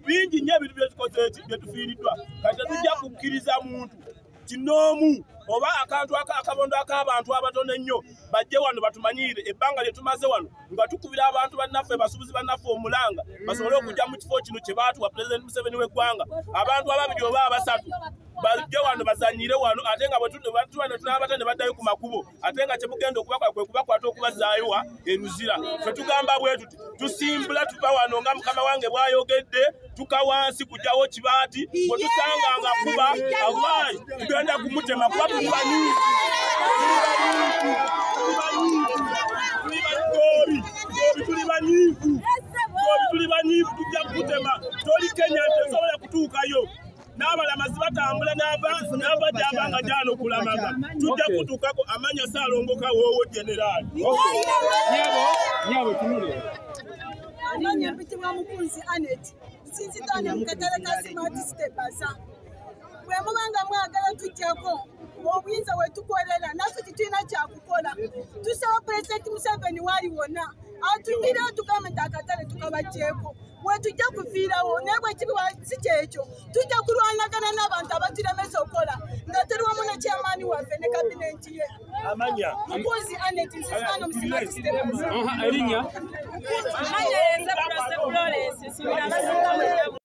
Bingi nnyo ebintu byetukoze eki byetufiiriddwa. Kati tetujja kukkiriza muntu kinoomu oba akantu akabondo ak'abantu abatono ennyo bajje wano batumanyiire ebbanga lye tumaze wano nga tukubira abantu bannaffe, basuubuzi bannaffe omulanga basobole okujja mu kifo kino kye baatuwa Pulezidenti Museveni w'eggwanga. Abantu ababiri oba abasatu bajje wano bazanyire wano, ate nga bwe tuba ne tunaabata ne baddayo ku makubo, ate nga kyemugenda okubakola kwe kubakwata okubazzaayo wa eruzira. Ffe tugamba bwe tuti tusimbula tuva wano nga mukama wange bw'ayogedde, tuka wansi kujjawo kibaati, bwe tusanga nga kuba wallahi tugenda kumutema kuba tuli banyiivu, tuli banyiivu, tuli banyiivu, tujja kukutema. Toli Kenya tesobola kutuukayo. N'abalamazi batambula n'ava gy'aba nga gyano kulamaga. Tujja kutuukako amanya Ssaalongo Kawoowo Generaali. Nyabo tunule. Amanya mpitibwa Mukunzi Anet. Nsinzidde mu katale ka Smart City Bazaar. Bwe muba nga mwagala tujjako obuyinza we tukolera, naffe tetulina kyakukola. Tusaba Pulezidenti Museveni waali wonna atugire atugambe nti akatale tukabaggyeko. Bwe tujja kuviirawo, naye bwe kiba si kyekyo tujja kulwanagana n'abantu abatulemesa okukola nga tuli wamu ne chairman waffe ne kabinenti ye. Amanya Mukunzi Anet Nsinzidde mu Smart City Bazaar. Erinnya Amanya yenze Florence, nsubira abasinga mu